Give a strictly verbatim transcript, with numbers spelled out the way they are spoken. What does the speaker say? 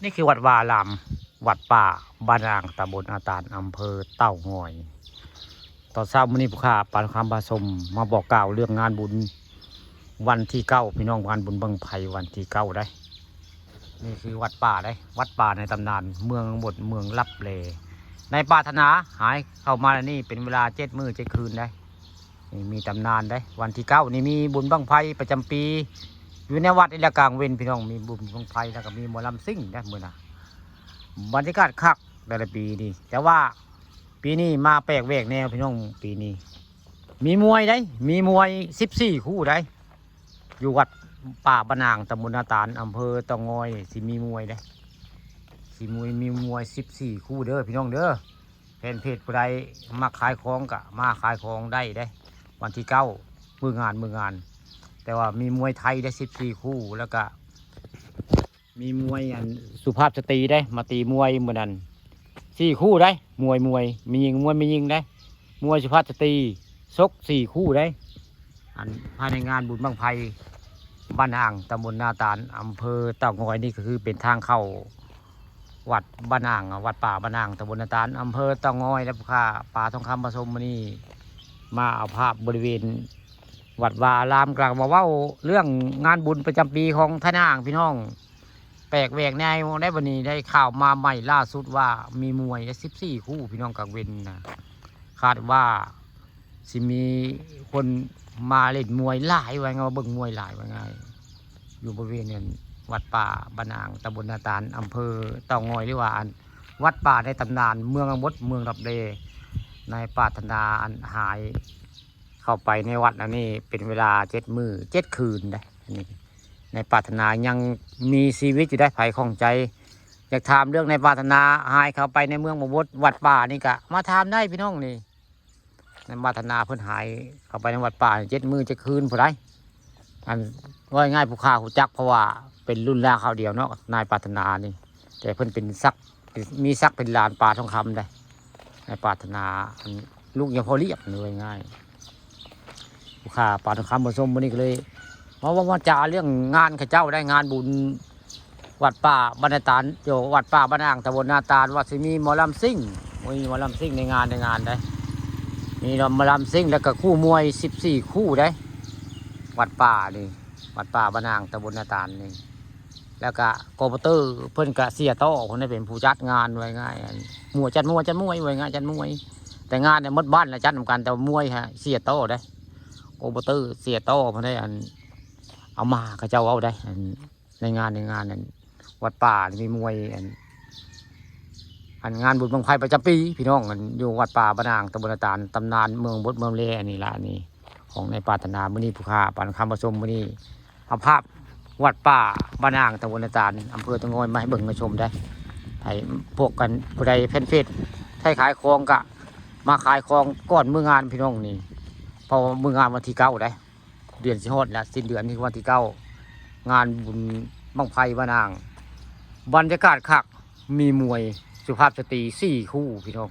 นี่คือวัดวาอาราม วัดป่าบ้านอ่าง ตำบลนาตาล อำเภอเต่างอย ตอนเช้ามื้อนี้ผู้ข้าปานคำผสมมาบอกกล่าวเรื่องงานบุญ วันที่เก้าพี่น้อง งานบุญบั้งไฟวันที่เก้าได้ นี่คือวัดป่าได้ วัดป่าในตำนาน เมืองบดเมืองลับแล นายปรารถนาหายเข้ามานี่เป็นเวลาเจ็ดมื้อเจ็ดคืนได้ นี่มีตำนานได้ วันที่เก้านี่มีบุญบั้งไฟประจำปี อยู่ในวัดนี่แหละกลางเว็นพี่น้อง มีบุญบั้งไฟแล้วก็มีหมอลำซิ่งได้มื้อนะ บรรยากาศคักแต่ละปีนี่ แต่ว่าปีนี้มาแปลกแหวกแนวพี่น้อง ปีนี้ มีมวยได้ มีมวยสิบสี่คู่ได้ อยู่วัดป่าบ้านอ่าง ตำบลนาตาล อำเภอเต่างอย สิมีมวยได้ สิมวย มีมวยสิบสี่คู่เด้อพี่น้องเด้อ แฟนเพจผู้ใดมักขายของก็มาขายของได้เด้ วันที่เก้ามื้องานมื้องาน แต่ว่ามีมวยไทยได้สิบสี่คู่ แล้วก็มีมวยอันสุภาพสตรีได้ มาตีมวยมื้อนั้นสี่คู่ได้ มวย มวย มียิง มวยมียิงได้ มวยสุภาพสตรีชกสี่คู่ได้ อันภายในงานบุญบั้งไฟบ้านอ่าง ตำบลนาตาล อำเภอเต่างอย นี่ก็คือเป็นทางเข้า วัดบ้านอ่าง วัดป่าบ้านอ่าง ตำบลนาตาล อำเภอเต่างอย และผู้ข้าปาทองคำผสมมื้อนี้ มาเอาภาพบริเวณ วัดวาอารามกลางมาเว้าเรื่องงานบุญประจำปีของไทนางพี่น้อง แปลกแหวกแนวได้ วันนี้ได้ข่าวมาใหม่ล่าสุดว่ามีมวยสิบสี่คู่พี่น้องกลางเว็นนะ คาดว่าสิมีคนมาเล่นมวยหลายว่าไง มาเบิ่งมวยหลายว่าไง อยู่บริเวณนั้นวัดป่าบ้านอ่าง ตำบลนาตาล อำเภอเต่างอย หรือว่าอันวัดป่าในตำนาน เมืองบดเมืองลับแล นายปรารถนาอันหายเข้าไปในวัดอันนี้เป็นเวลาเจ็ดมื้อเจ็ดคืนได้ อันนี้นายปรารถนายังมีชีวิตอยู่ได้ ไผข้องใจ อยากถามเรื่องนายปรารถนาหายเข้าไปในเมืองบวบดวัดป่านี่ก็มาถามได้พี่น้องนี่ นายปรารถนาเพิ่นหายเข้าไปในวัดป่าเจ็ดมื้อเจ็ดคืนผู้ใด อันว่าง่ายผู้ข้ารู้จัก เพราะว่าเป็นรุ่นราวคราวเดียวเนาะ นายปรารถนานี่ แต่เพิ่นเป็นศักดิ์ มีศักดิ์เป็นหลานปาทองคำได้ นายปรารถนาอันลูกยังพอเรียกเลยง่าย ผู้ข้าปาทองคำผสมมื้อนี้ก็เลยมาเว้ามาจาเรื่องงานเขาเจ้าได้ งานบุญวัดป่าบ้านนาตาล อยู่วัดป่าบ้านอ่าง ตำบลนาตาล ว่าสิมีหมอลำซิ่ง มีหมอลำซิ่งในงาน ในงานได้ มีหมอลำซิ่งแล้วก็คู่มวยสิบสี่คู่ได้ วัดป่านี่ วัดป่าบ้านอ่าง ตำบลนาตาลนี่ แล้วก็โกโปรเตอร์เพิ่นก็เสียโต้เพิ่นได้เป็นผู้จัดงานว่าง่าย อันมวย จัดมวย จัดมวยว่าง่าย จัดมวย แต่งานเนี่ยหมดบ้านละจัดนำกัน แต่ว่ามวยฮะเสียโต้ได้ โกโปรเตอร์เสียโต้เพิ่นได้อัน เอามาเขาเจ้าเอาได้ อันในงาน ในงานนั้นวัดป่านี่มีมวยอัน อันงานบุญบั้งไฟประจำปีพี่น้อง อันอยู่วัดป่าบ้านอ่าง ตำบลนาตาล ตำนานเมืองบดเมืองเลอันนี้ละ อันนี้ของนายปรารถนา มื้อนี้ผู้ข้าปานคำผสมมื้อนี้ เอาภาพวัดป่าบ้านอ่าง ตำบลนาตาล อำเภอเต่างอย มาให้เบิ่งมาชมได้ ให้พวกกันผู้ใดแฟนเพจไทยขายของก็มาขายของก่อนมื้องานพี่น้องนี่ เพราะว่ามื้องานวันที่เก้าได้ เดือนสิฮอดแล้ว สิ้นเดือนนี่วันที่เก้า งานบุญบั้งไฟบ้านอ่าง บรรยากาศคัก มีมวยสุภาพสตรีสี่คู่พี่น้อง